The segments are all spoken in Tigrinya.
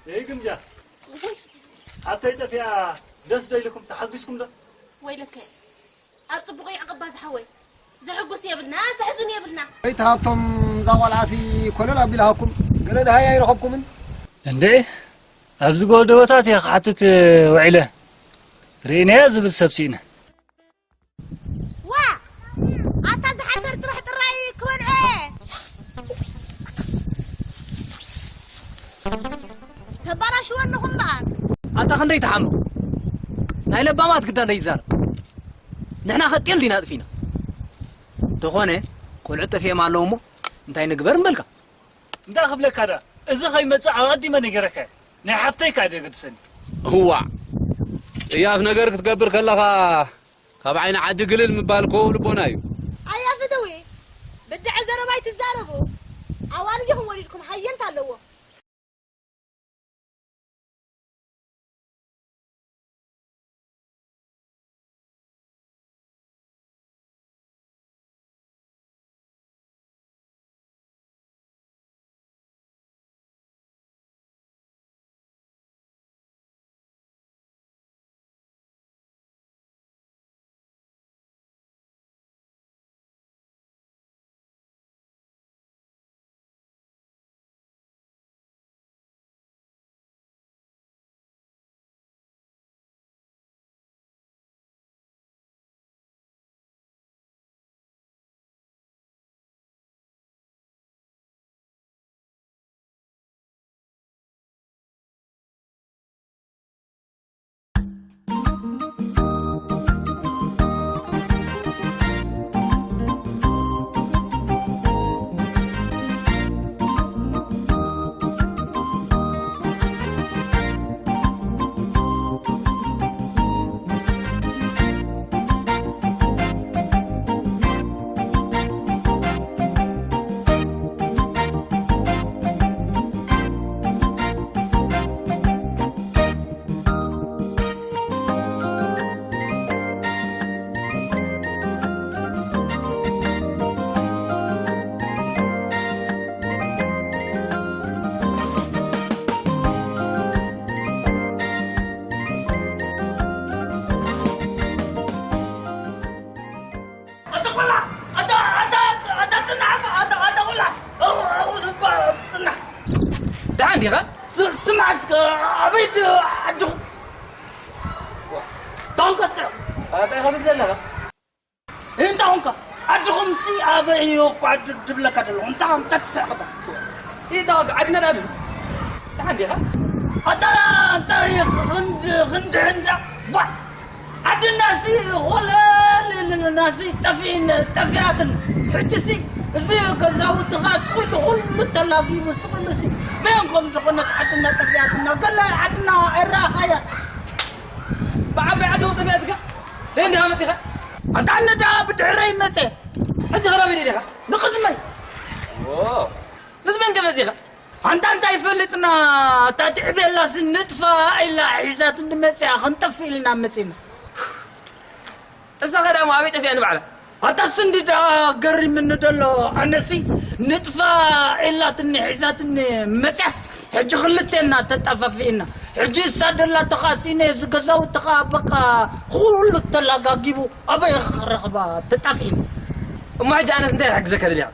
እይ ግምጃ፣ ኣብተይ ጠፊኣ ደስ ዶ ኢልኩም? ተሓጒስኩም ዶ? ወይለከ፣ ኣብ ጽቡቕ ይዕቕባ ዝሓወይ። ዘሕጉስ የብልና፣ ዘሕዝን የብልና። ኣይትሃብቶም፣ እዛ ቆልዓሲ ኮለል ኣቢልሃኩም፣ ገለ ደሃይ ኣይረኸብኩምን። እንዴ፣ ኣብዚ ጎደቦታት እየ ክሓትት ውዒለ። ርኢነያ ዝብል ሰብ ስኢነ። ዋ! ኣታ ዝሓሰር ጽባሕ ጥራይ ክበልዖ እየ። ተባላሽዎ ኣለኹም እምበኣር። ኣታ ክንደይ ትሓምቕ? ናይ ለባማት ግዳ ዘይዛረብ። ንሕና ከ ጤል ዲና ኣጥፊና? እንተኾነ፣ ቆልዑ ጠፊኦም ኣለዉ እሞ እንታይ ንግበር እምበልካ? እንታይ ክብለካ ደኣ? እዚ ከይመጽእ ኣቐዲመ ነጊረካ እየ። ናይ ሓፍተይ ከኣ ደገድሰኒ። እዋእ! ጽያፍ ነገር ክትገብር ከለኻ ካብ ዓይኒ ዓዲ ግልል ምባል እኮ ልቦና እዩ። ኣያ ፍትዊ፣ ብድዐ ዘረባ ኣይትዛረቡ። ኣዋልድ ኢኹም ወሊድኩም፣ ሃየንታ ኣለዎ። ኣታ ቆላ፣ ኣታ፣ ኣታ፣ ኣታ ጽናሕ፣ ኣታ፣ ኣታ ቆላ፣ ኣው፣ ኣው፣ ዝባ-፣ ጽናሕ። ደሓን ዲኻ? ስ-፣ ስማዕ እስከ፣ ኣበይ ድ-፣ ዓድኹም? ታንከ ስዕ። ኣታ ኢኻ ትብል ዘለኻ? እንታይ ኾንካ? ዓድኹምሲ ኣበይ እዩ እኳ ድ-፣ ድብለካ ዘለኹ። እንታይ፣ እንታይ ትስሕቕ? እንታይ ኾንካ? ዓድና ዳኣ ኣብዚ። ደሓን ዲኻ? ኣታ እንታይ ኽንድ-፣ ኽንድሕን ዳ-፣ ባ-፣ ዓድናሲ ኾለል ኢልናሲ ጠፊእን፣ ጠፊኣትን። ሕጂሲ እዚ ገዛውትኻ ስቕ ኢሉ ኹሉ ተላጊቡ ስቕ ኢሉሲ በየን ከም ዝኾነት ዓድና ጠፊኣትና። ገለ ዓድና ኣይረኣኻያ። ብዓባይ ዓዲ ጠፊኣትካ? ደይ እንዲኻ መጺኻ? ኣንታ ኣነ ደኣ ብድሕረይ መጸ። ሕጂ ኸ ናበይ ደሊኻ? ንቕድመይ። ኦ፣ ምስ መን ከ መጺኻ? ኣንታ እንታይ ፈሊጥና፣ እታ ትዕቤላሲ ንጥፋእ ኢላ ሒዛትኒ መጺኣ፣ ክንጠፍእ ኢልና መጺና። እሳ ኸ ደኣ እሞ ኣበይ ጠፊኣ ንባዕላ? ኣታ ስንዲ ደኣ ገሪምኒ ደሎ፣ ኣነሲ ንጥፋእ ኢላትኒ ሒዛትኒ መጺኣስ፣ ሕጂ ክልቴና ተጣፋፊእና። ሕጂ እሳ ደላቶ ኸኣ ስኢነ፣ እዚ ገዛውቲ ኸኣ በቃ ኩሉ ተላጋጊቡ፣ ኣበይ ክረኽባ ተጣፊእኒ። እሞ ሕጂ ኣነስ እንታይ ክሕግዘካ ደሊኻ?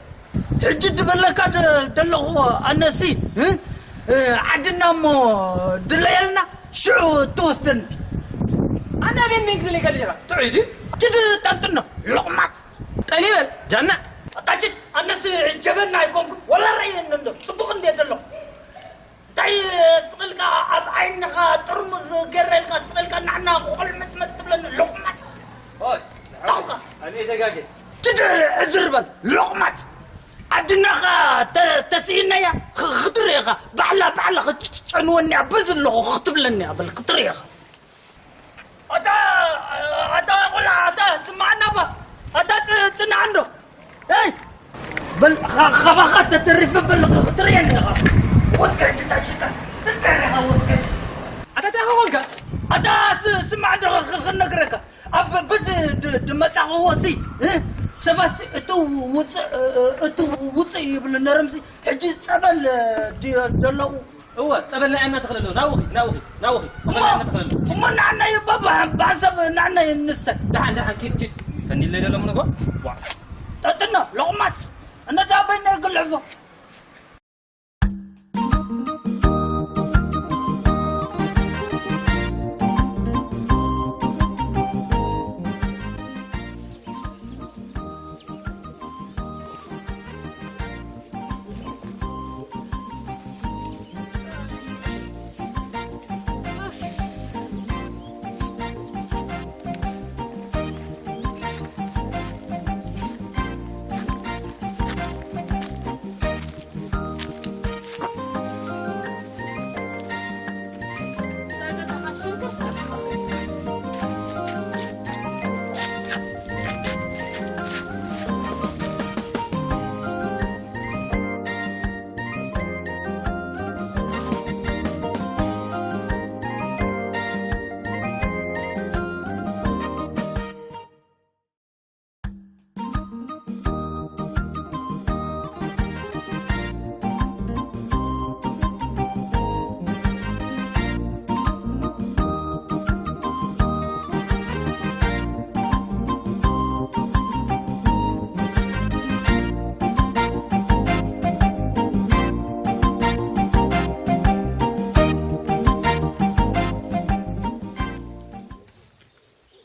ሕጂ ድበለካ ደ-፣ ደለኹ ኣነሲ፣ እ? እ፣ ዓድና እሞ ድለየልና፣ ሽዑ ትወስደኒ። ኣነ ኣበይ ሜንክ ደሊኻ ደሊኻ? ጥዑይ ድዩ? ችድ ጠንጥኖ፣ ሎቕማጽ። ጠኒ በል፣ ጃና። ኣታ ችድ፣ ኣነስ ጀበና ኣይኮንኩን፣ ወላ ረእየኒ እንዶ፣ ጽቡቕ እንድየ ደለኹ። እንታይ ስቕ ኢልካ ኣብ ዓይንኻ ጥርሙዝ ገረልካ ስቕ ኢልካ ናዕና ቁልምጽምጥ ትብለኒ ሎቕማጽ? ኦይ፣ ታውካ። ኣነ ተጋጌ። ትድ-፣ ዕዝር በል ሎቕማጽ። ዓድናኻ ተ-፣ ተስኢነያ ኽ-፣ ኽትርእኻ ባዕላ ባዕላ ኽትጨንወኒ እያ በዚ ኣለኹ ኽትብለኒ እያ በል ኽትርእኻ። ኣታ፣ ኣታ ቆልዓ፣ ኣታ ስምዓና እባ። ኣታ ጽ-፣ ጽናዕ እንዶ። ኤይ! በል፣ ኻ-፣ ኻባኻ ተተሪፈ በል፣ ኽ-፣ ክትርእየኒ ኢኻ። ወስከ ሕጂ እታ ሽታስ፣ ትቀረኻ ወስከ። ኣታ እንታይ ኾንካ? ኣታ ስ-፣ ስማዕ እንዶ ኽ-፣ ኽ-፣ ክነግረካ። ኣብ በዚ ድ-፣ ድመጻኽዎ ሲ፣ እ? ሰባሲ እትው ውጽእ፣ እ-፣ እ-፣ እትው ውጽእ ይብሉ ነሮም ሲ። ሕጂ ጸበል ድ-፣ ደለዉ። እወ፣ ጸበል ናይ ኣና ተኽለሎ። ናውኺ፣ ናውኺ፣ ናውኺ። ጸበል ናይ ኣና ተኽለሎ። እሞ ንዓና ይባባ፣ ብሓንሳብ ንዓና ይንስተ። ደሓን፣ ደሓን፣ ኪድ፣ ኪድ። ፈኒለይ ደሎ ምንጎ? ዋ። ጠጥና፣ ሎቕማት። እነ ዳበይ ናይ ግልዕፎ።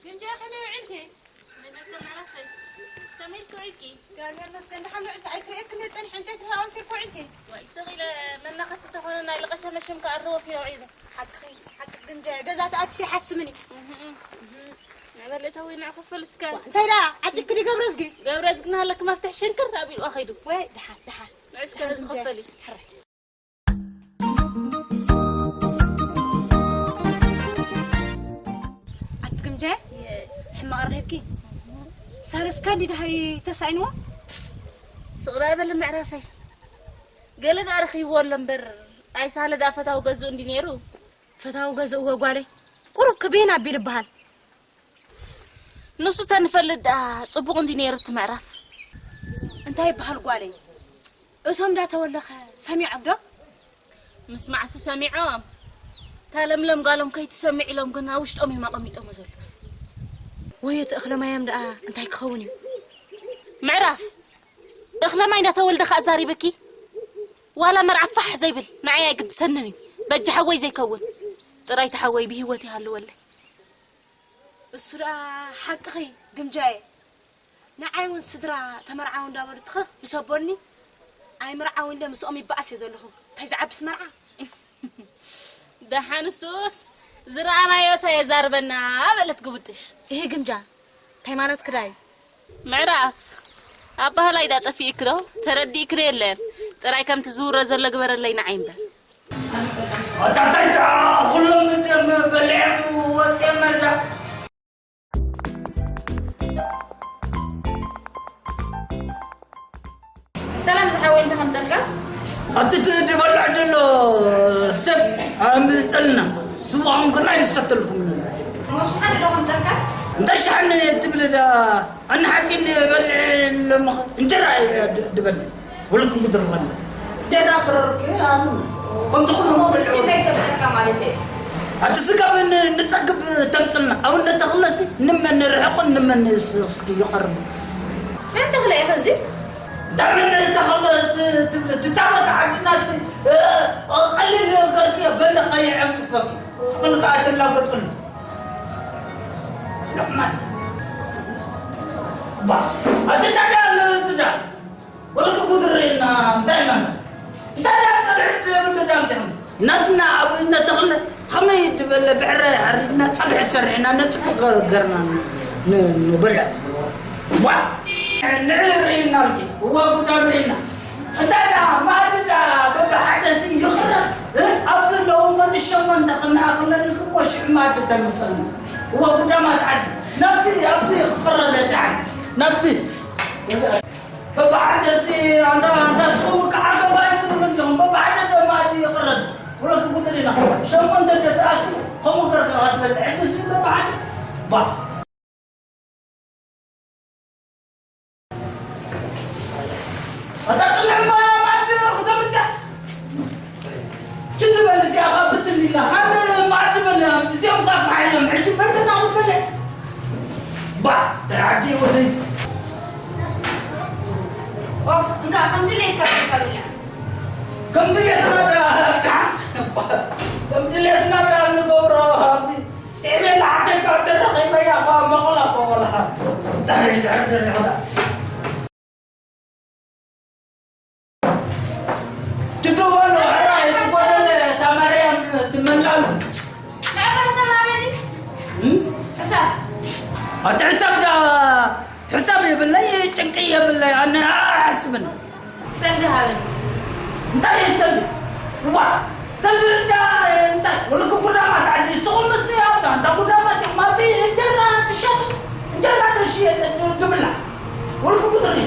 ግምጃ ከመይ ውዒልኪ? ከመይ ኢልኪ ውዒልኪ? እግዚኣብሔር ይመስገን፣ ደሓን ውዒልኪ። ኣይክርእየክን እየ ጸኒሐ፣ ዕንጨይቲ ክረኣውን ፊልኩ ውዒልኪ። ወይ፣ ስቕ ኢለ መናኸሲ ተኾነ ናይ ልቐሸመሽም ከኣ ኣረወ ፊረ ውዒለ። ሓቅኺ፣ ሓቅኺ ግምጃ፣ ገዛ ትኣትሲ ይሓስምኒ። እህ፣ እህ። ንዕበል እተዊ ንዕኹፍል እስከ። ዋ፣ እንታይ ደኣ? ዓጺድኪ ድዩ ገብረዝጊ? ገብረዝጊ ናሃለኪ መፍትሕ ሽንክር ኣቢልዋ ኸይዱ። ወይ፣ ደሓን፣ ደሓን። ንዑ እስከ ደሓን ግምጃ። ዝኸፈል እዩ። ሕራይ። ኣቲ ግምጃ፣ ሕማቕ ረኺብኪ። ሳረስ ካንዲ ደሃይ ተሳኢንዎ? ስቕ ደኣ በሊ ምዕራፈይ። ገለ ደኣ ረኺብዎ ኣሎ እምበር፣ ኣይሳለ ደኣ ፈታዊ ገዝኡ እንዲ ነይሩ። ፈታዊ ገዝኡ ወ ጓለይ፣ ቁሩብ ክቤን ኣቢሉ ይበሃል። ንሱ ተንፈልጥ ደኣ ጽቡቕ እንዲ ነይሩ እቲ ምዕራፍ። እንታይ ይበሃል ጓለይ? እቶም ዳ ተወለኸ ሰሚዖም ዶ? ምስማዕሲ ሰሚዖም። እታ ለምለም ጓሎም ከይትሰምዕ ኢሎም ግን ኣብ ውሽጦም እዮም ኣቐሚጦሞ ዘለዉ። ወይ እቲ እኽለ ማዮም ደኣ እንታይ ክኸውን እዩ? ምዕራፍ፣ እኽለ ማይ እንዳተወልደ ከኣ ዛሪበኪ? ዋላ መርዓ ፋሕ ዘይብል ንዓይ ኣይግድሰንን እዩ። በጃ ሓወይ ዘይከውን። ጥራይ እቲ ሓወይ ብህይወት ይሃልወለይ። እሱ ደኣ ሓቅኺ ግምጃየ። ንዓይ እውን ስድራ ተመርዓዊ እንዳበሉ ትኽኽ ምስ ኣቦኒ ኣይምርዓውን ኢለ ምስኦም ይበኣስ እየ ዘለኹ። እንታይ ዝዓብስ መርዓ? ደሓን እሱስ ዝረኣናዮስ ኣየዛርበና በለት ግቡጥሽ። እሂ ግምጃ እንታይ ማለት ክዳዩ? ምዕራፍ ኣባህላይ ዳ ጠፊእክ ዶ? ተረዲእክ ዶ የለን? ጥራይ ከምቲ ዝውረ ዘሎ ግበረለይ ንዓይ እምበር። ኣታታይታ ኩሎም ደም በሊዖም ወፂኦም መዳ። ሰላም ዝሓወይ፣ እንታይ ከምፀልካ? ኣቲ እቲ ዝበልዕ ደሎ ሰብ ኣምፀልና፣ ስዋ ኹንኩና ይሰተልኩም። እሞ ሸሓኒ ዶ ከምፀልካ? እንታይ ሸሓኒ ትብል ዳ? ኣነ ሓፂን በልዕ ኣለምኸ እንጀራ እየ ድ-፣ ድበልዕ። ወለኩም ክድርኸኒ። እንጀራ ክረርክ ኣሉ። ከምዚ ኩሉ እሞ በልዑ። ምስኪን ከይተብፀካ ማለት እየ። ኣቲ ስጋብ ን-፣ ንፀግብ ተምፅልና። ኣብነት ተኽለሲ ንመን ንርሕቑን ንመን ንስ-፣ እስኪ ይቐርብ። መን ተኽለ እየ ኸዚ? ዳምን ተኽለ ት-፣ ት-፣ ትታወት ዓድናሲ፣ እ፣ ቀሊል ገርክ በለ ኸይዕንቅፈኪ። ስቕልካ ኣይትላገፅሉ። ሎቕማን። ባ፣ ኣቲ ታዲያ ንዝዳ? ወለኪ ጉድር ኢና፣ እንታይ ኢና? እንታይ ኢና ጸብሒ የብሉ ዳምፅም? ናትና ኣብ እነ ተኽለ ኸመይ ትበለ ብሕረ ሓሪድና ጸብሒ ሰሪሕና ነጽብቅ ገርና ን-፣ ን-፣ ንበልዕ። ዋ! ንርኢ ርኢናልኪ፣ እዋ ጉዳም ርኢና። እንታይ ደኣ፣ ማእዲ ደኣ በብሓደ ሲ ይቕረብ፣ እ? ኣብዚ ኣለዉ እሞ ንሸሞንተ ክንኣኽለልኪ እሞ ሽሕ ማእዲ ተምፅእና። እዋ ጉዳማት ዓዲ፣ ናብዚ፣ ኣብዚ ክቕረብ ደሓን፣ ናብዚ። በብሓደ ሲ፣ ኣንታ፣ ኣንታ ስኹም ከዓ ገባይ ትብሉ እንዲኹም፣ በብሓደ ደማ እቲ ይቕረብ። ሁለት ቁጥር ኢና። ሸሞንተ ደተኣሱ፣ ከምኡ ከርካ ትበል። ሕጂ ሲ በብሓደ፣ ባ። ኣታ ጽንሕ እባ ማዕድ ክተምጽእ። ችግር ኣቲ ወደይ። ኦፍ፣ እንካ፣ ከም ድሌትካ ጌርካ ብላዕ። ከም ድሌትና ብላ፣ ከም ድሌትና ብላ ንገብሮ ኣብዚ። ጤቤላ ሓተካ ተረኺበያ እኳ መቐላ እኳ ወላ። እንታይ ድሕር ድሕር ይኸዳ። ትደወሎ፣ ሕራይ፣ ትጎደለ፣ እታ ማርያም ትመላሉ። ንዕባ ሕሳብ ሃበኒ። እም? ሕሳብ። ኣቲ ሕሳብ ዳ፣ ሕሳብ የብለይ፣ ጭንቂ የብለይ፣ ኣነ ኣሕስብን። ሰልዲ ሃበኒ። እንታይ እዩ ሰልዲ? እዋ፣ ሰልዲ እንዳ፣ እንታይ? ወልክ ጉዳማት ዓዲ፣ ስኹም ምስ ኣብዛ፣ እንዳ ጉዳማት እዮም፣ ኣብዚ እንጀራ ትሸጡ፣ እንጀራ ዶ ሽየጥ፣ ድ-፣ ድብላ። ወልክ ጉድሪ።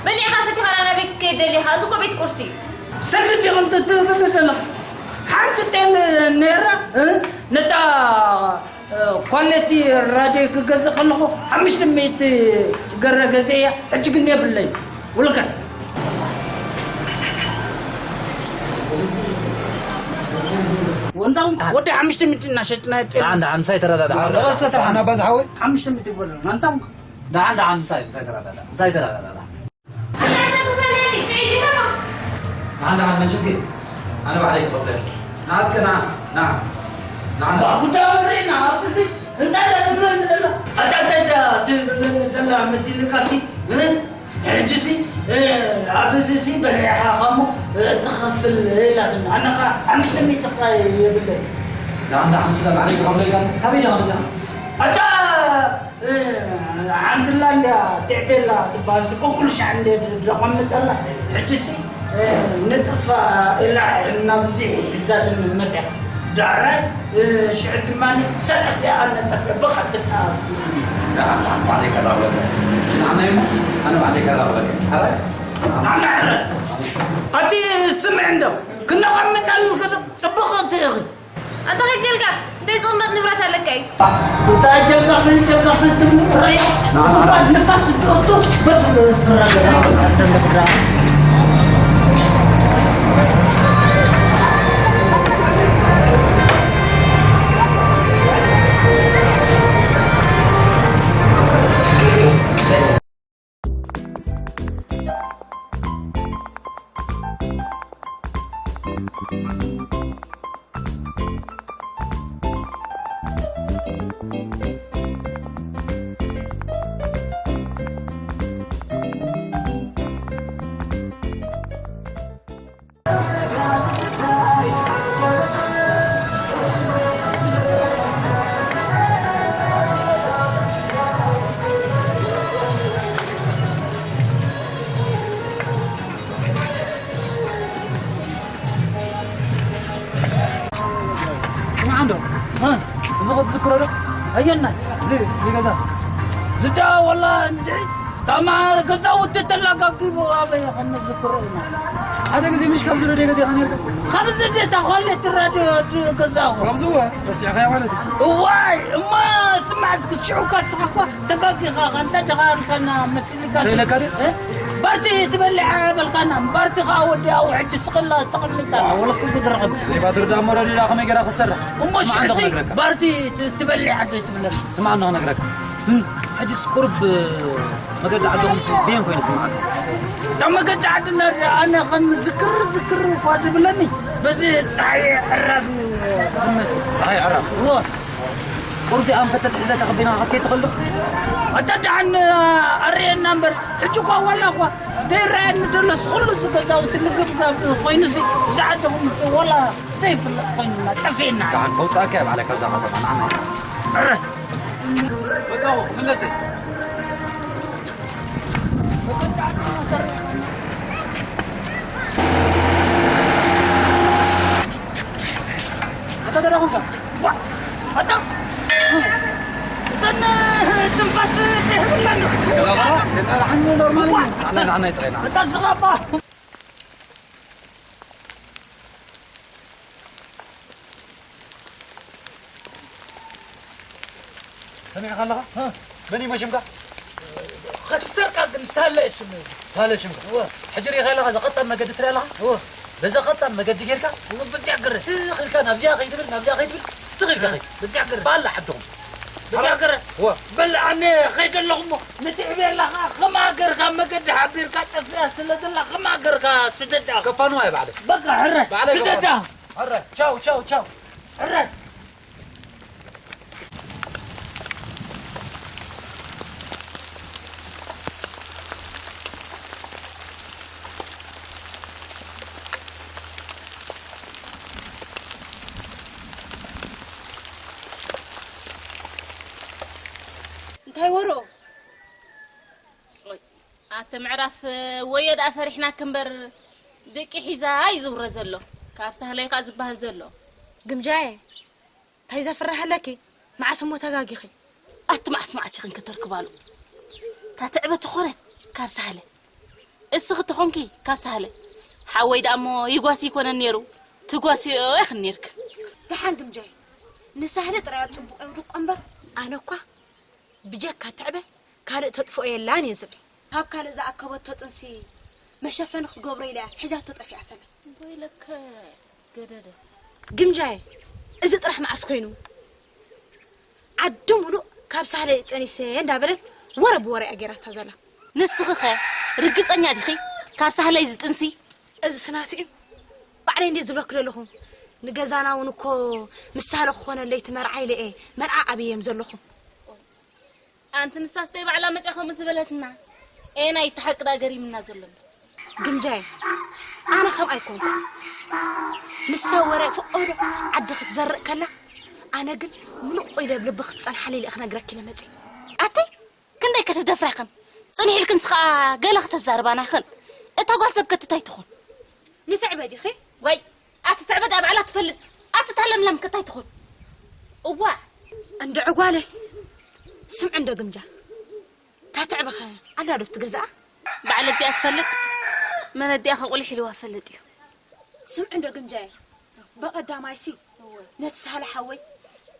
በሊዕኻ ሰቲኻ ናበይ ክትከይድ ደሊኻ? እዚ እኮ ቤት ቁርሲ እዩ። ሰልዲ ዲኹም ትብል ደለኹ? ሓንቲ ጤል ነይራ፣ እ? ነታ፣ እ፣ ኳሊቲ ራድዮ ክገዝእ ከለኹ ሓሙሽተ ሚእቲ ገረ ገዚአ፣ ሕጂ ግን የብለይ። ውልቀ። ወንዳውን ወዲ ሓሙሽተ ሚእቲ እናሸጥና ጤል። ደሓን፣ ደሓን፣ ምሳይ ተረዳዳ። ደሓን፣ ደሓን። ደሓን፣ ደሓን፣ ምሳይ ተረዳዳ። ምሳይ ተረዳዳ። ኣታ ሰብ ክፈለኒ፣ ስዒድ ኢኻ። ንዓ፣ ንዓ፣ መን ሽግር? ኣነ ባዕለይ ክኸፍለልኪ። ንዓ እስከ፣ ንዓ፣ ንዓ። ንዓ፣ ንዓ። ጉዳይ ወሬና፣ ኣብዚ ሲ፣ እንታይ ደኣ ትብለኒ ደላ? ኣታ እንታይ ደኣ ትብለኒ ደላ መሲልካ ሲ? እ? ሕጂ ሲ፣ እ፣ ኣብ እዚ ሲ በሊዕኻ ኸሞ፣ እ፣ ትኸፍል ኢላትና። ኣነ ኸዓ ሓሙሽተ ሚእቲ ጥራይ የብለይ። ንዓ፣ ንዓ፣ ንሱ ባዕለይ ክኸፍለልካ። ካበይ ዲኻ መጻኻ? ኣታ እ፣ ሓንቲ ላንዳ ቴዕቤላ ትበሃል ሲ፣ ኮኩል ሻዕ እንደ ድ-፣ ደቐምጠላ። ሕጂ ሲ፣ እ፣ ንጥፋ ኢላ ናብዚ ሒዛትን መጽያ። ዳሕራይ፣ እ፣ ሽዑ ድማ ሰጠፍያ ነጠፍያ ብቐጥታ። ንዓ፣ ንዓ፣ ባዕለይ ከራኽበካ። ንዓና እሞ፣ ኣነ ባዕለይ ከራኽበካ። ሕራይ? ኣነ ሕራይ። ኣቲ ስምዒ እንዶ፣ ክነቐምጠልክ ዶ? ጽቡቕ እቲ ኢኺ። ኣንታ ከይድ ጀልጋፍ፣ እንታይ ዝቕመጥ ንብረት ኣለካ እዩ? እንታይ ጀልጋፍ፣ ጀልጋፍ ትብሉ ራእይ? ንፋስ፣ ንፋስ ትወጡ፣ በዚ ስራ ገና። ስማዕ እንዶ፣ እ? እዚ ኸ ትዝክሮ ዶ? ኣየናይ? እዚ፣ እዚ ገዛ። ዝዳ ወላ እንድዒ፣ ታማ ገዛውቲ ተላጋጊቡ ኣበይ ኸም ንዝክሮ ኢና። ሓደ ግዜ ምሽ ካብዚ ዶ ገዚእኻ ነርካ? ካብዚ ዶ ተኾለ ትረዶ ዶ ገዛኹ? ካብዚ እወ፣ ረሲዕኻዮ ማለት እዩ። እዋይ፣ እሞ ስማዕ እስኪ ሽዑ ካስኻ እኳ ተጋጊኻ ኸ እንተ ደኻ ኣልካና መስ-፣ እንታይ ኢለካ ድዩ? እ? ባርቲ ትበልዕ ኣይበልካና። ባርቲ ኸዓ ወዲ ኣብኡ ሕጂ ስቕ ኢላ ተቐሚጣ። ዋ፣ ወላ ክጉድ ረኸብ። ዘይባ ትርዳእ እሞ ረድዮ ደኣ ከመይ ገይራ ክትሰርሕ? እሞ ስማዕ ሽዑ እንዶ ሲ ክነግረካ። ባርቲ ት-፣ ትበልዕ ዓደይ ትብለና። ስማዕ እንዶ ክነግረካ። እም። ሕጂስ ቁሩብ መገዲ ዓድኹምስ ደየን ኮይኑ ስምዓካ። እታ መገዲ ዓድና ኣነ ከም ዝክር ዝክር እኳ ድብለኒ። በዚ ጸሓይ ዕራብ ድመስል። ጸሓይ ዕራብ? እወ። ቁሩብ ኣንፈት ተትሕዘካ ከቢድና ክትከይድ ትኽእል ዶ? ኣታ ደሓን ኣርእየና እምበር፣ ሕጂ እኳ ዋላ እኳ ደይረኣየኒ ደሎስ፣ ኩሉ እዚ ገዛውቲ ልግብጋብ ኮይኑሲ፣ እዚ ዓድኹምሲ ዋላ ደይፍለጥ ኮይኑና፣ ጠፊእና። ደሓን ከውጻእካ እየ ባዕለይ ካብዛ ከተማ፣ ንዓና ኢና። ኣረ! ወጻኹ፣ ክምለስ እየ። ኣታ ተዳኹምካ? ዋ! ኣታ! እዘን ትንፋስ ይህብና እንዶ። ገባባ? ገና ደሓን ኖርማል እዩ። ዋ! ንዓና፣ ንዓና ይጥረና። ኣታ ዝቐባ! ሰሚዕካ ኣለኻ? እ። መን እዩ ሽምካ? ከትሰርካ ግን ሳለ እዩ ሽመይ። ሳለ ሽምካ? እወ። ሕጂ ርኢኻ ኣለኻ፣ እዛ ቀጣን መገዲ ትሪኣ ኣለኻ? እወ። በዛ ቀጣን መገዲ ጌርካ? እወ፣ በዚኣ ግረ። ትኽ ኢልካ ናብዚኣ ከይትብል፣ ናብዚኣ ከይትብል፣ ትኽ ኢልካ ከይድ። በዚኣ ግረ። ባላ ዓድኹም። ተሻገረ። ወ። በል ኣነ ኸይደ ኣለኹ እሞ፣ ንትዕቤላ ኸዓ ከመ ሃገርካ መገዲ ሓቢርካ ጠፊኣ ስለ ዘላ ከመ ሃገርካ ስደዳ። ከፋንዋ እየ ባዕለይ። በቃ ሕረ፣ ባዕለይ ስደዳ። ከፋንዋ። ሕረ፣ ቻው፣ ቻው፣ ቻው። ሕረ። እንታይ ወሮ? ኣተ ምዕራፍ ወዮ ደኣ ፈሪሕናክ እምበር፣ ደቂ ሒዛ እዩ ዝውረ ዘሎ። ካብ ሳህለይ ከኣ ዝበሃል ዘሎ። ግምጃየ፣ እንታይ ዘፍርህ ኣለኪ? መዓስ እሞ ተጋጊኺ? ኣቲ መዓስ መዓስ ኢኽን ከተርክባሉ? እታ ትዕበ ተኾነት ካብ ሳህለ። እስኺ ተኾንኪ ካብ ሳህለ። ሓወይ ደኣ እሞ ይጓሲ ይኮነን ነይሩ። ትጓስዮ ኢኽን ነይርክን። ደሓን ግምጃየ፣ ንሳህለ ጥራይ ኣብ ጽቡቕ የውድቆ እምበር፣ ኣነ እኳ ብጀካ ትዕበ ካልእ ተጥፍኦ የላን እየ ዝብል። ካብ ካልእ ዝኣከበቶ ጥንሲ መሸፈኒ ክትገብሮ ኢላ እያ ሒዛቶ ጠፊኣ ሰላ። ወይለከ ገደደ። ግምጃየ፣ እዚ ጥራሕ መዓስ ኮይኑ? ዓዲ ሙሉእ ካብ ሳህለ ጠኒሰ እንዳበለት ወረ ብወረ እያ ጌራታ ዘላ። ንስኺኸ ርግጸኛ ዲኺ ካብ ሳህለይ ዝጥንሲ? እዚ ስናቱ እዩ። ባዕለይ እንዴ ዝብለኪ ዘለኹ፣ ንገዛና እውን እኮ ምስ ሳህለ ክኾነለይ እቲ መርዓ ኢለ እየ መርዓ ኣብየ እየም ዘለኹ። ኣንቲ ንሳስ ተይ ባዕላ መጽያ ከምኡ ዝበለትና? ኤና ይተሓቅ ዳ ገሪምና ዘሎ። ግምጃይ፣ ኣነ ከም ኣይኮንኩ። ንሳ ወረ ፍቆዶ ዓዲ ክትዘርእ ከላ፣ ኣነ ግን ምሉቕ ኢለ ብልቢ ክትጸንሓለይ ኢለ ክነግረኪ ኢለ መጽየ። ኣቲ ክንደይ ክትደፍራኽን? ጽኒሕልክንስ ኸኣ ገለ ክተዛርባና ኢኽን። እታ ጓል ሰብ ከ እንታይ ትኹን? ንትዕበ ዲኺ? ወይ፣ ኣቲ ትዕበ ደኣ ባዕላ ትፈልጥ። ኣቲ እታ ለምለም ከ እንታይ ትኹን? እዋ። እንድዒ ጓለይ፣ ስምዒ እንዶ ግምጃ። እታ ትዕበ ኸ ኣላ ዶ ኣብቲ ገዛኣ? ባዕለ ኣዲኣ ትፈልጥ። መን ኣዲኣ ከ ቁሊሕ ኢልዋ ፈልጥ እዩ። ስምዒ እንዶ ግምጃየ። በቐዳማይሲ፣ ነቲ ሳህለ ሓወይ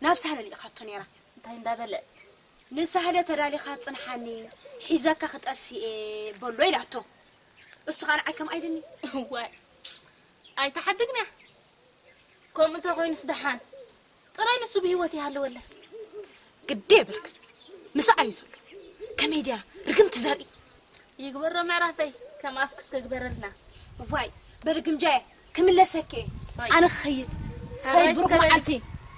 ናብ ሳህለ ልኢኻቶ ነይራ። እንታይ እንዳበለ? ንሳህለ ተዳሊኻ ጽንሓኒ፣ ሒዘካ ክጠፍእ እየ በሎ ኢላቶ። እሱ ኸኣ ንዓይ ከም ኣይደኒ። እዋይ፣ ኣይተሓድግና። ከምኡ እንተኾይኑስ ደሓን። ጥራይ ንሱ ብህይወት ይሃልወለይ። ግዲ የብልክን። ምሳኣ እዩ ዘሎ። ከመይ ድያ ርግምቲ ዘርኢ። ይግበሮ ምዕራፈይ፣ ከም ኣፍክስ ክግበረልና። ዋይ፣ በሊ ግምጃየ፣ ክምለሰኪ እየ። ዋይ። ኣነ ክኸይድ። ኣረ፣ ኸይድ፣ ብሩኽ ኣይስከለኒ። መዓልቲ።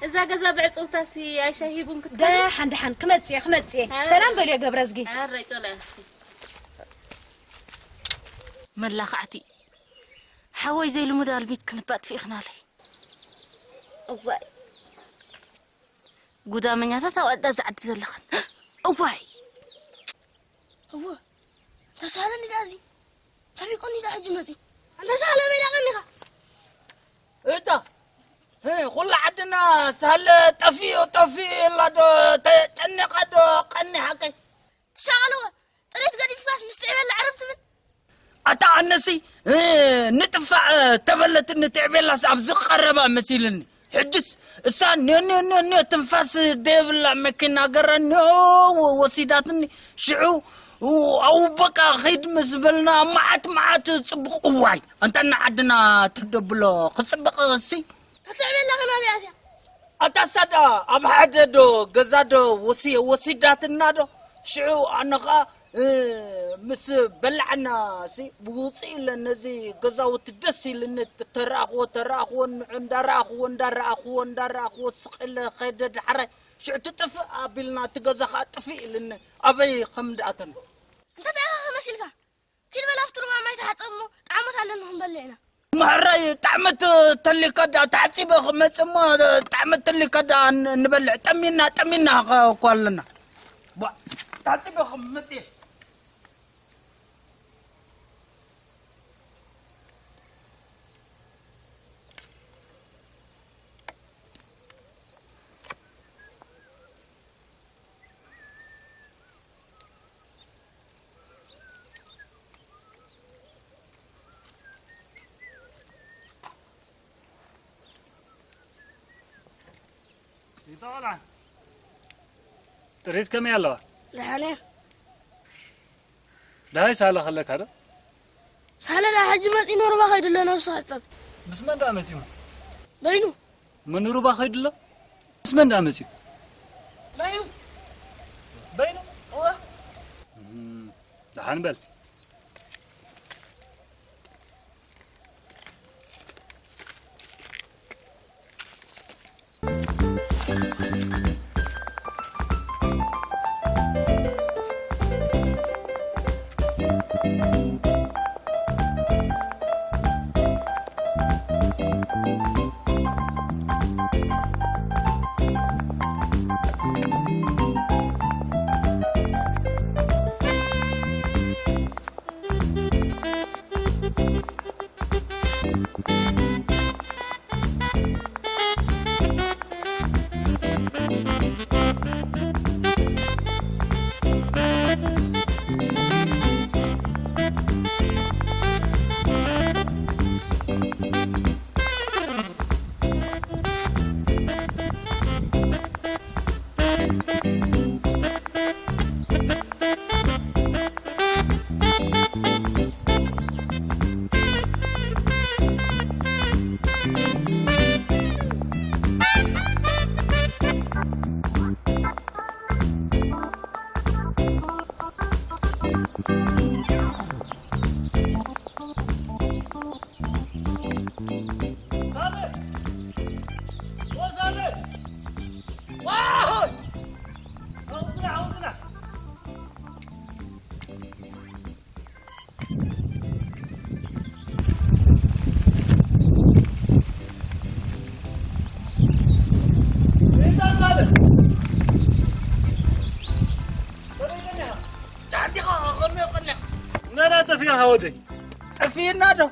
እዛ ገዛ ብዕጽውታሲ ኣይሻሂቡን ክትከዲ? ደሓን፣ ደሓን፣ ክመጽእ እየ፣ ክመጽእ እየ። ኣረ። ሰላም በልዮ ገብረዝጊ። ኣረ፣ ኣይጸላእኩ። መላኻዕቲ። ሓወይ ዘይልሙድ ኣልሚት ክንባጥፊ ኢኽናለይ። እዋይ። ጉዳመኛታት ኣብ ኣዳብዛ ዓዲ ዘለኽን። እዋይ። እወ፣ ተሳለኒ ደኣ እዚ። ተቢቆኒ ደኣ ሕጂ መጺኡ። ኣንተ ሳለ በይዳ ቀኒኻ። እታ፣ እ፣ ኩላ ዓድና ሳለ ጠፊኡ፣ ጠፊኡ ኢላ ዶ፣ ተጨኒቓ ዶ፣ ቀኒሓ ቀይ? ትሻቐልወ፣ ጥሪት ገዲፍካስ ምስ ትዕበላ ዕርብ ትብል? ኣታ ኣነሲ፣ እ፣ ንጥፋእ ተበለትኒ ትዕቤላስ ኣብዚ ቀረባ መሲልኒ። ሕጅስ እሳ ኒዮ ኒዮ ኒዮ ኒዮ ትንፋስ ደብላ መኪና ገራ ኒዮ ወ-፣ ወሲዳትኒ። ሽዑ ኣብኡ በቃ ኸይድ ምስ በልና መዓት መዓት ጽቡቕ እዋይ። ኣንታ ንዓድና ትደብሎ ክጽብቕ እሲ። ተትዕቤላ ኸናብያ እዚኣ። ኣታ ሳዳ ኣብ ሓደ ዶ ገዛ ዶ ወሲ-፣ ወሲዳትና ዶ? ሽዑ ኣነ ኸኣ፣ እ፣ ምስ በላዕና ሲ ብውፅእ ኢለ ነዚ ገዛውቲ ደስ ኢልኒ ተረኣኽዎ፣ ተረኣኽዎ፣ ንዑ እንዳረኣኽዎ፣ እንዳረኣኽዎ፣ እንዳረኣኽዎ ስቕ ኢለ ኸይደ ዳሕራይ ሽዑ ትጥፍእ ኣቢልና እቲ ገዛ ኸኣ ጥፍእ ኢልኒ ኣበይ ከም እንዳኣተና። እንተ እንታይ ኢኻ መሲልካ? ኪድ በል ኣብቲ ሩባ ማይ ተሓጸብ እሞ ጣዕሞት ኣለና ክንበልዕ ኢና። ምሕራይ ጣዕመት ተሊካ ዳ ተዓጺበ ክመጽእ እሞ ጣዕመት ተሊካ ዳ ን-፣ ንበልዕ። ጠሚና፣ ጠሚና ኸ-፣ እኮ ኣለና። ቧ፣ ተዓጺበ ክመጽእ። ይታ ቆልዓ፣ ጥሪት ከመይ ኣለዋ? ደሓን እያ። ደሃይ ሳለ ከለካ ዶ? ሳለ ደኣ ሕጂ መጺኡ ንሩባ ከይዱ ኣሎ፣ ነብሱ ክሕጸብ። ምስ መን ደኣ መጺኡ? በይኑ። ምን ሩባ ከይዱ ኣሎ? ምስ መን ደኣ መጺኡ? በይኑ። ደሓን በል። ሳልሕ! ወሳልሕ! ዋሆይ! ኣውፅና፣ ኣውፅና! መዳ ጠፊእኻ ወደይ? ጠፊእና ዶ?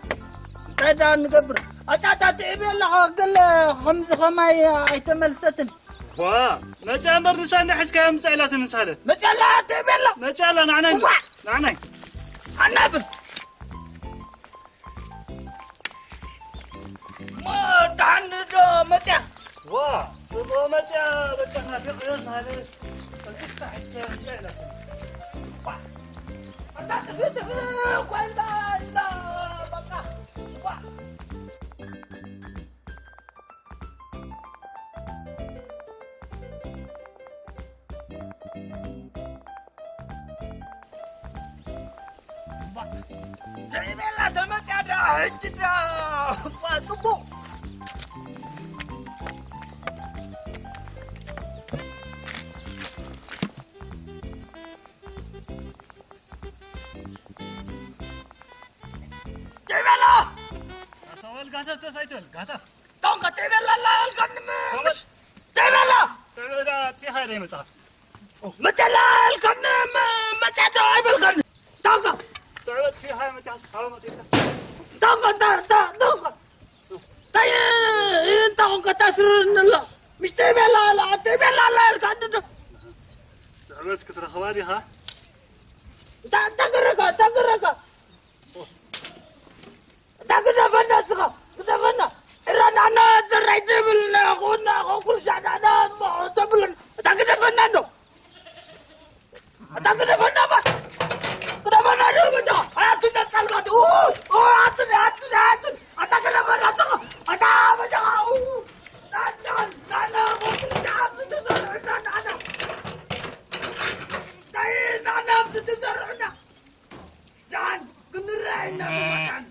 እንታይ ደኣ ንገብር? ኣጫጫ ትዕቢ ኣለኻ፣ ገለ ከምዚ ከማይ ኣይተመልሰትን። ዋ፣ መጽያ እምበር ንሳ እንዳ ሒዝካያ ምጻእ ኢላትኒ ንሳ ለ። መጽያ ኣላ ትዕቢ ኣላ። መጽያ ኣላ፣ ንዓናይ እንዶ። ዋ! ንዓናይ። ኣናብር። ሞ ደሓን ዶ መጽያ? ዋ፣ ጽቡቕ መጽያ፣ በቃ ናፊቕዮ ሳለ። እዚ ክሳዕ እስከ እንታይ ኢላትኒ? ዋ! ኣታ ጥፍእ ጥፍእ እኮ ኢልካ፣ ኢልካ፣ በቃ። ዋ! ዘይበላ ተመፅያ ዳ፣ ሕጂ ዳ፣ እኳ ፅቡቕ። ዘይበላ! ኣሰዋል ጋታ ተፋይተል፣ ጋታ። ቶንካ ተይበላላ ኣልካኒ ም-፣ ሰበት። ተይበላ። ተይበላ፣ ቲኻ ደይ መጽሓፍ። መጸላ ኣልካኒ ም-፣ መጸዶ ኣይበልካኒ። ቶንካ። ተዕበት ቲኻ መጽሓፍ፣ ሓዋ መጽሓፍ። ቶንካ፣ ታ-፣ ታ-፣ ቶንካ። ታይ፣ እንታ ኮንካ ታስርኒ ኣሎ። ምሽ ተይበላ ኣላ፣ ተይበላ ኣላ ኣልካኒ ዶ። ተዕበት ክትረኽባ ዲኻ? እንታ፣ እንታ ገረካ፣ እንታ ገረካ። እታ ግደፈና እስኻ፣ ግደፈና። እራ ናና ዘራይ ትብልና፣ ኹና፣ ኹኩልሻ ናና፣ ተብልን። እታ ግደፈና እንዶ። እታ ግደፈና ባ። ግደፈና ዶ በጃ። ኣያቱ ነጻልባት። ኡ፣ ኡ፣ ኣትን፣ ኣትን፣ ኣትን። እታ ግደፈና እስኻ። እታ በጃ። ኡ። ናና፣ ናና፣ ኹኩልሻ ኣብዚ ትዘርዕና ናና። ታይ ናና ኣብዚ ትዘርዕና። ዳን ክንረኣየና ብመታን።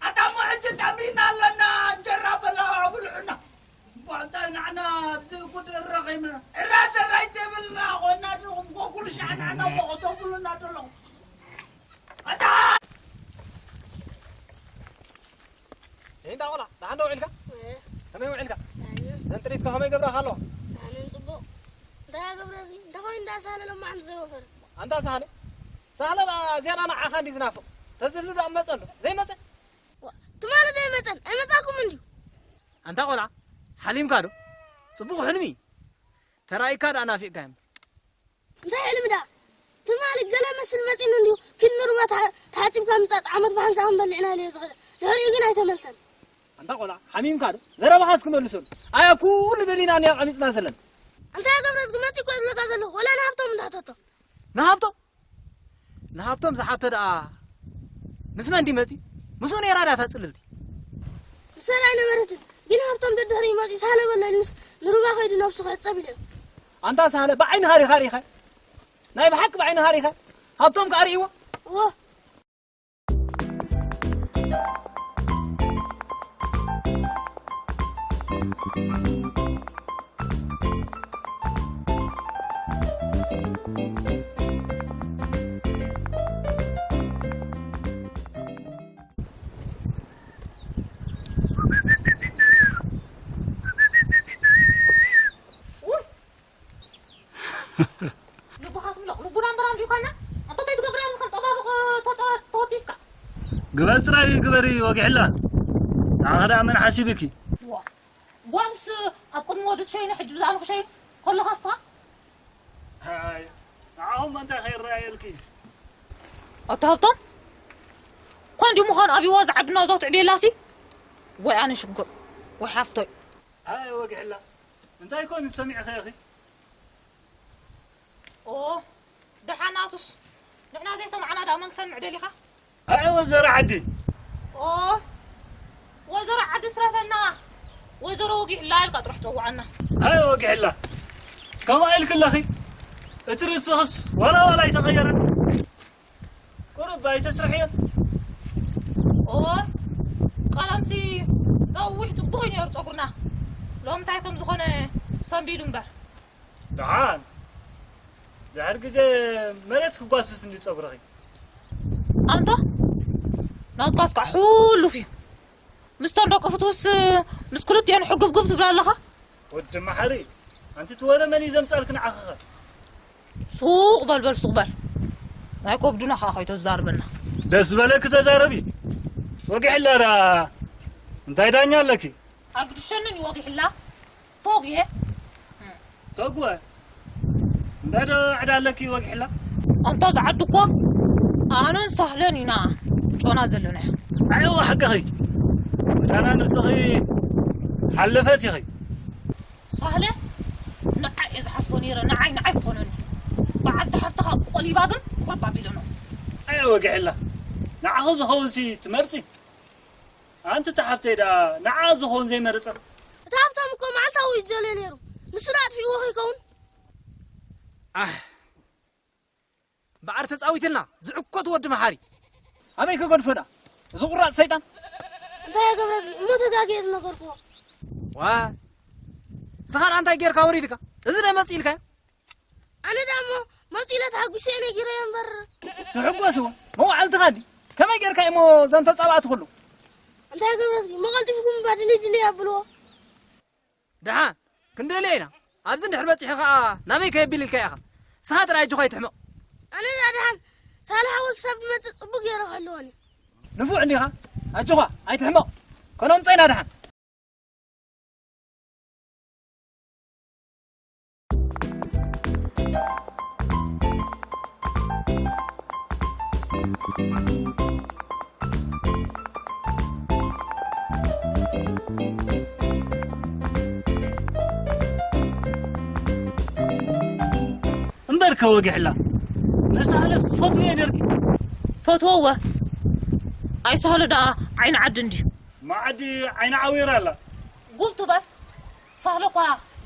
ኣታ እሞ ሕጂ ጠሚና ኣለና፣ እንጀራ በላ ብልዑና። እሞ ኣታ ንዓና ኣብዚ ጉድ ረኺብና። እራተ ዘይደብልና ኾና ዲኹም ኮኩል ሻዕናዕና ሞቕ ተብሉና ዘለኹም። ኣታ እንዳ ቆልዓ፣ ደሓን ዶ ውዒልካ? እ። ከመይ ውዒልካ? ደሓን። ዘን ጥሪትካ ከመይ ገብራኻ ኣለዋ? ደሓን፣ ጽቡቕ። እንታይ ገብረ እዚ? እንታይ ኮይኑ እንዳ ሳህለ ሎማዓንቲ ዘይወፈረ? ኣንታ ሳህለ? ሳህለ ደኣ ዝያዳ ንዓኻ እንዲ ዝናፍቕ። ተዝህሉ ደኣ መጸ ኣሎ። ዘይመጸ? ዋ፣ ትማሊ ዶ ኣይመጸን? ኣይመጻኩም እንድዩ። ኣንታ ቆልዓ፣ ሓሊምካ ዶ? ጽቡቕ ሕልሚ እዩ። ተራኢካ ደኣ ናፊቕካ እምበር። እንታይ ሕልሚ ደኣ? ትማሊ ገለ መስል መጺኒ እንድዩ፣ ኪድ ንርባ ተሓ-፣ ተሓጺብካ ምጻእ ዓመት ብሓንሳእ ክንበልዕና ኢለዮ ዝኸደ። ድሕሪኡ ግን ኣይተመልሰን። ኣንታ ቆልዓ፣ ሓሚምካ ዶ? ዘረባኻስ ክመልሰሉ። ኣያ ኩሉ ደሊና እኒኣ ቀሚጽና ዘለና። እንታይ ገብረ ዝግመጽ እኮ ዝብለካ ዘለኹ፣ ወላ ንሃብቶም እንዳሕተቶ። ንሃብቶም? ንሃብቶም ዝሓቶ ደኣ ምስ መን ድዩ መጺኡ? ምስኡ ነይራ ድያ እታ ጽልልቲ? ንሰብኣይ ነበረትን ግን ሃብቶም ደድሕሪ ይመጽእ ሳለ በለልንስ ንሩባ ከይዱ ነብሱ ክሕጸብ ኢለ። ኣንታ ሳለ ብዓይንኻ ሪኻ ሪኻ። ናይ ብሓቂ ብዓይንኻ ሪኻ። ሃብቶም ከኣ ርእይዎ። እዎ። ልብኻ ትምለቕ። ልቡና እምበር ኣንዲዩ ካና? ኣንታ እንታይ ትገብር እያ? ዝኸም ጠባብቕ ተወ-፣ ተወቲፍካ። ግበር ጥራይ ግበሪ ወጊሕላ። ንዓኺ ደኣ መን ሓሲብኪ? ዋ። ጓልስ ኣብ ቅድሚ ወዲ ትሸይኒ፣ ሕጂ ብዛዕባ ክሸይን ከለኻ እስኻ? ኣይ፣ ንዓኹም እንታይ ከይረኣየልኪ? ኣታ ሃብቶም? እኳ እንዲዩ ምዃኑ ኣብይዋ ዝዓድና እዛ ትዕብየላሲ? ወይ ኣነ ሽግር፣ ወይ ሓፍቶይ። ኣይ ወጊሕላ። እንታይ ኮን ሰሚዕኺ ኢኺ? ኦ፣ ደሓናቱስ ንሕና ዘይሰማዕና ደኣ መን ክሰምዕ ደሊኻ? ኣይ ወይዘሮ ዓዲ። ኦ፣ ወይዘሮ ዓዲ ስረፈና። ወይዘሮ ወጊሕላ ኢልካ ጥራሕ ጸውዓና። ኣይ ወጊሕላ። ከምኣ ኢልኪ ኣለኺ። እቲ ርእስኽስ ዋላ ዋላ ኣይተቐየረን። ቁሩብ ኣይተስርሕዮን። ኦ፣ ቀደምሲ ነዊሕ ጽቡቕ እዩ ነይሩ ጸጉርና። ሎሚ እንታይ ከም ዝኾነ ሰንቢዱ እምበር። ደሓን። ድሕሪ ግዜ መሬት ክጓስስ እንዲ ጸጉርኺ። ኣንታ ናትካስ ከዓ ሕሉፍ እዩ። ምስቶም ደቂ ፍትውስ ምስ ክልቲኦን ሕግብግብ ትብላ ኣለኻ? ወዲ መሓሪ፣ ኣንቲ እቲ ወረ መን እዩ ዘምጻልኪ ንዓኺኸ? ሱቕ በል በል ሱቕ በል። ናይ ከብዱና ኸዓ ከይተዛርበና። ደስ በለኪ ተዛረቢ። ወጊሕላ ደኣ እንታይ ዳኛ ኣለኪ? ኣይግድሸንን እዩ ወጊሕላ። ቶጉየ። ቶጉወ? እንታይ ዶ ዕዳ ኣለኪ ወጊሕላ? ኣንታ ዝዓዲ እኮ ኣነን ሳህለን ኢና ጮና ዘለና። ኣየዋ ሓቅኺ። ዕዳና ንስኺ ሓለፈት ኢኺ። ሳህለ ንዓይ እየ ዝሓስቦ ነይረ፣ ንዓይ፣ ንዓይ ክኾነኒ። በዓልቲ ሓፍትኻ ቆሊባ ግን ቁርብ ኣቢለኖ። ኣየ ወግዕላ፣ ንዓኹ ዝኸውን ሲ ትመርጺ? ኣንቲ እታ ሓፍተይ ደኣ ንዓ ዝኸውን ዘይመረጸ። እቲ ሃብታም እኮ መዓልታዊ እዩ ዝደልዮ ነይሩ። ንሱ ደኣ ኣጥፊእዎ ከይከውን? ኣሕ፣ በዓር ተጻዊትልና፣ ዝዕኮት ወዲ መሓሪ። ኣበይ ክገድፎ ደኣ? እዚ ቁራጽ ሰይጣን። እንታይ ኣገብረ እሞ ተጋግየ ዝነገርክዎ? ዋ፣ ስኻ ደኣ እንታይ ጌርካ ወሪድካ? እዚ ዶ መጽእ ኢልካዮ? ኣነ ደኣ እሞ መጽእ ኢለ ተሓጒሰ እየ ነጊረዮ እምበር። ትሕጎስ እውን መዋዕልትኻ ድዩ? ከመይ ጌርካ እሞ እዞም ተጻባእቲ ኩሉ? እንታይ ኣገብረ እሞ ቀልጢፍኩም እባ ድልይ ድልይ ኣብልዎ። ደሓን ክንደልዮ ኢና። ኣብዚ እንድሕር በጺሑ ኸኣ ናበይ ከየቢል ኢልካ ኢኻ? ስኻ ጥራይ ኣጆኻ ኣይትሕመቕ። ኣነ ደኣ ደሓን ሳልሕ ሓወይ ክሳብ ዝመጽእ ጽቡቕ ገይረ ክህልወኒ። ንፉዕ እንዲኻ? ኣጆኻ ኣይትሕመቕ። ከነምጾ ኢና ደሓን። እምበርከ ወጊሕላ፣ ንሳህለስ ትፈትውዮ ነርኪ? ፈትወወ። ኣይ ሳህለ ደኣ ዓይኒ ዓዲ እንድዩ። መዓዲ ዓይኒ ዓዊራ ኣላ። ጉብ ትበል። ሳህለ እኳ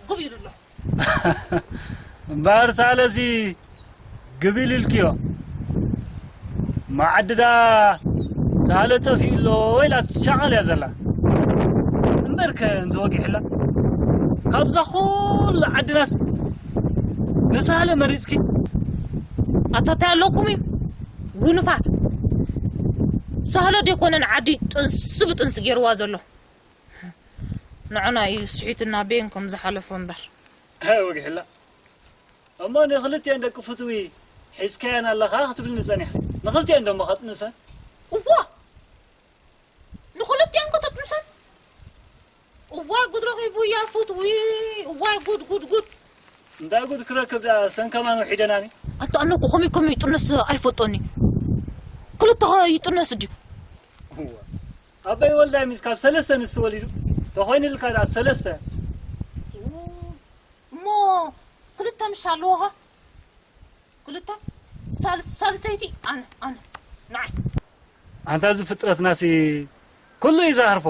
ጉብ ኢሉ ኣሎ። እምበኣር ሳህለሲ ግብ ኢሉ ኢልክዮ። መዓዲ ደኣ ሳህለ ጠፊኡ ኣሎ ኢላ ትሻቐል እያ ዘላ። እምበርከ እንተ ወጊሕላ፣ ካብዛ ኩሉ ዓድናስ ንሳህለ መሪጽኪ? ኣታ እንታይ ኣለኩም እዩ? ጉኑፋት። ሳህለ ደይኮነ ንዓዲ ጥንሲ ብጥንሲ ገይርዋ ዘሎ። ንዕና እዩ ስሒቱና ቤን ከም ዝሓለፎ እምበር። ኣይ ወጊሕላ። እሞ ንኽልቲኤን ደቂ ፍትዊ ሒዝካየን ኣለኻ ክትብልኒ ጸኒሕኪ። ንኽልቲኤን ደሞ ከጥንሰን? እዋ! ንኽልቲኤን ከተጥንሰን? እዋይ ጉድ ረኺቡ እያ ፍትዊ። እዋይ ጉድ፣ ጉድ፣ ጉድ። እንታይ ጉድ ክረክብ ደኣ፣ ሰን ከማን ውሒደናኒ። ኣታ ኣነ እኮ ከመይ ከመይ ይጥነስ ኣይፈልጦኒ። ክልተ ኸ ይጥነስ ድዩ? እዋ። ኣባይ ወልዳይ ምስ ካብ ሰለስተ ንስቲ ወሊዱ። ተኾይንልካ ደኣ ሰለስተ። እሞ ክልተ ምሽ ኣለዎ ኸ? ክልተ? ሳልስ-፣ ሳልሰይቲ ኣነ፣ ኣነ። ንዓይ። ኣንታ እዚ ፍጥረትናሲ ኩሉ እዩ ዝሃርፎ።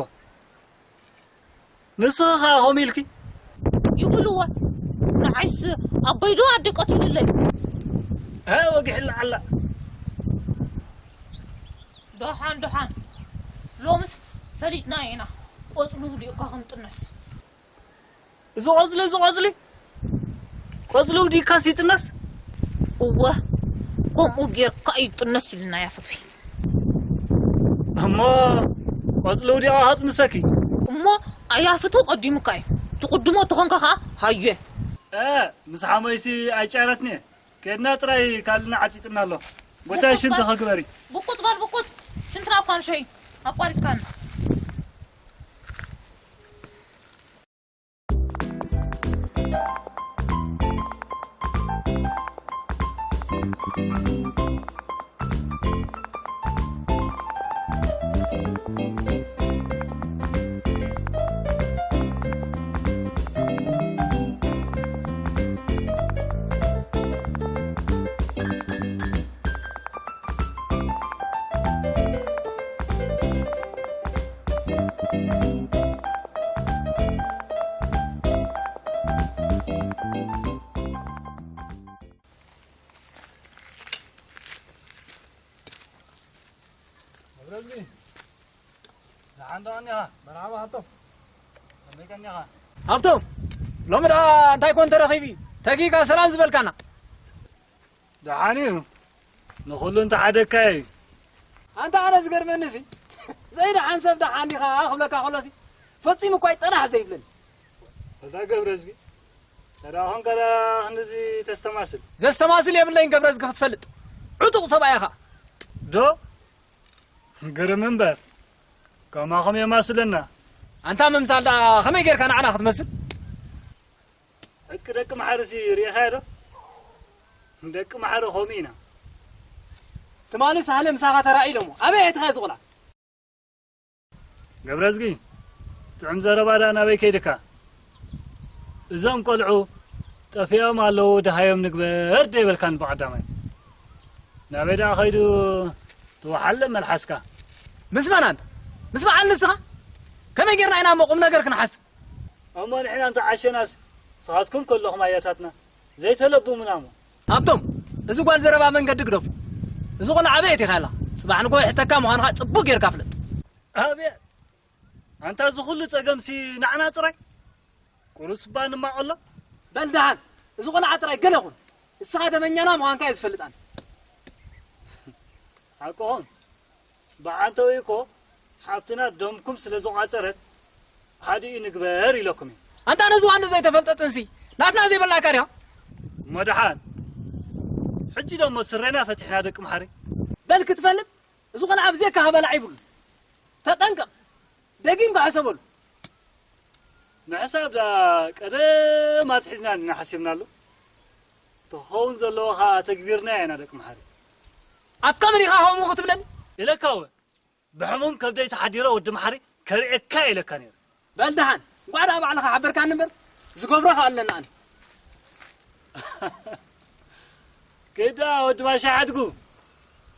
ንስኺ ኸኣ ኸም ኢልኪ? ይብልዎ። ንዓይስ ኣቦይ ዶ ኣደ ቀቲሉለይ? ሀ፣ ወጊሕላ ኣላ። ደሓን፣ ደሓን። ሎምስ ፈሊጥና ኢና። ቆጽሉ ውዲቕካ ከም ጥነስ። እዚ ቆጽሊ፣ እዚ ቆጽሊ? ቆጽሊ ውዲቕካስ ይጥነስ? እወ፣ ከምኡ ጌርካ እዩ ጥነስ ኢልና ያፍትዊ። እሞ ቆጽሊ ውዲቓ ከጥንሰኪ? እሞ ኣያፍቱ ቀዲሙካ እዩ። ትቕድሞ ተኾንካ ኸኣ ሃየ። እ፣ ምስ ሓሞይሲ ኣይጨረትኒ። ከድና ጥራይ ካልእና ዓጢጥና ኣሎ። ቦታ ሽንቲ ከግበሪ። ብቁጽ በል ብቁጽ። ሽንትና እኳ ንሸይ ኣቋሪጽካና። መብረዝጊ፣ ደሓን ዶ ቀኒኻ? መርሓባ ሃብቶም። ከመይ ቀኒኻ? ሃብቶም፣ ሎሚ ደኣ እንታይ ኮን ተረኺቡ? ተጊጋ ሰላም ዝበልካና? ደሓን እዩ። ንኹሉ እንተሓደግካ እዩ። ኣንታ ኣነ ዝገርመኒ ሲ፣ ዘይደሓን ሰብ ደሓን ዲኻ ክብለካ ከሎሲ፣ ፈጺሙ እኳ እዩ ጠናሕ ዘይብለኒ። እታ ገብረዝጊ፣ ተዳኹም ከዳ ክንድዚ ተስተማስል? ዘስተማስል የብለይን ገብረዝጊ ክትፈልጥ። ዕጡቕ ሰብኣይ ኢኻ። ዶ? ግርም እምበር፣ ከማኹም የማስለና። ኣንታ ምምሳል ደኣ ከመይ ጌርካ ንዓና ክትመስል? ዕጥቂ ደቂ መሓርሲ ርኢኻዮ ዶ? ደቂ መሓሪ ከምኡ ኢና። ትማሊ ሳህለ ምሳኻ ተራእዩ ኢሎሞ። ኣበይ ኣእቲኻዮ እዚ ቆልዓ? ገብረዝጊ፣ ጥዑም ዘረባ ደኣ ናበይ ከይድካ? እዞም ቆልዑ ጠፊኦም ኣለዉ፣ ደሃዮም ንግበር ዶ ኣይበልካን ብቐዳማይ? ናበይ ደኣ ኸይዱ ትወሓለ መልሓስካ? ምስ መን ኣንታ? ምስ በዓል ንስኻ? ከመይ ጌርና ኢና እሞ ቁም ነገር ክንሓስብ? እሞ ንሕና እንተዓሸናስ ንስኻትኩም ከለኹም ኣያታትና ዘይተለብሙና እሞ። ሃብቶም፣ እዚ ጓል ዘረባ መንገዲ ግደፎ። እዚ ቆልዓ ኣበይ ኣእቲኻዮ ኣለኻ? ጽባሕ ንግሆ ይሕተካ ምዃንኻ ጽቡቕ ጌርካ ፍለጥ። ኣቤት! ኣንታ እዚ ኩሉ ጸገምሲ ንዓና ጥራይ? ቁሩስ እባ ንማቐሎ? በል ደሓን፣ እዚ ቆልዓ ጥራይ ገለ ኩን። እስኻ ደመኛና ምዃንካ እየ ዝፈልጥ ኣነ። ሓቅኹም፣ ብዓንተዊ እኮ ሓብትና ደምኩም ስለ ዝቋጸረት ሓዲኡ ንግበር ኢለኩም እየ። ኣንታ ነዚ ዋንዶ ዘይተፈልጠ ጥንሲ ናትና ዘይበላካ ድያ? እሞ ደሓን፣ ሕጂ ደሞ ስረና ፈቲሕና ደቂ መሓሪ። በል ክትፈልጥ፣ እዚ ቆልዓ ብዘይካ በላዕ ይብሉ። ተጠንቀቕ፣ ደጊምካ ሕሰበሉ። ምሕሳብ ደኣ ቀደም ኣትሒዝና ኢና ሓሲብናሉ። እቲ ክኸውን ዘለዎ ኸኣ ተግቢርናዮ ኢና ደቂ መሓሪ። ኣፍካ መሊኻ ከምኡ ክትብለኒ? ኢለካ እወ። ብሕሙም ከብደይ ተሓዲረ ወዲ መሓሪ ከርእየካ ኢለካ ነይረ። በል ደሓን፣ እንቋዕ ደኣ ባዕልኻ ሓበርካኒ እምበር፣ ዝገብሮ ኸኣ ኣለና ኣነ። ከይዳ ወዲ ባሻ ሓድጉ፣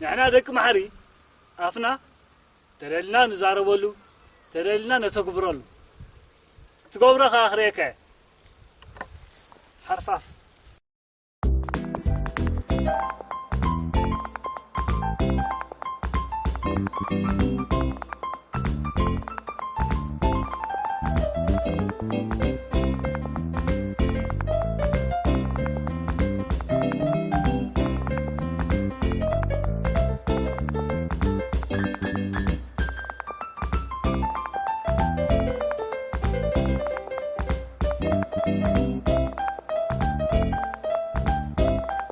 ንሕና ደቂ መሓሪ ኣፍና ተደልና ንዛረበሉ፣ ተደልና ነተግብረሉ። ትገብሮ ኸኣ ክርእየካ እየ። ሓርፋፍ።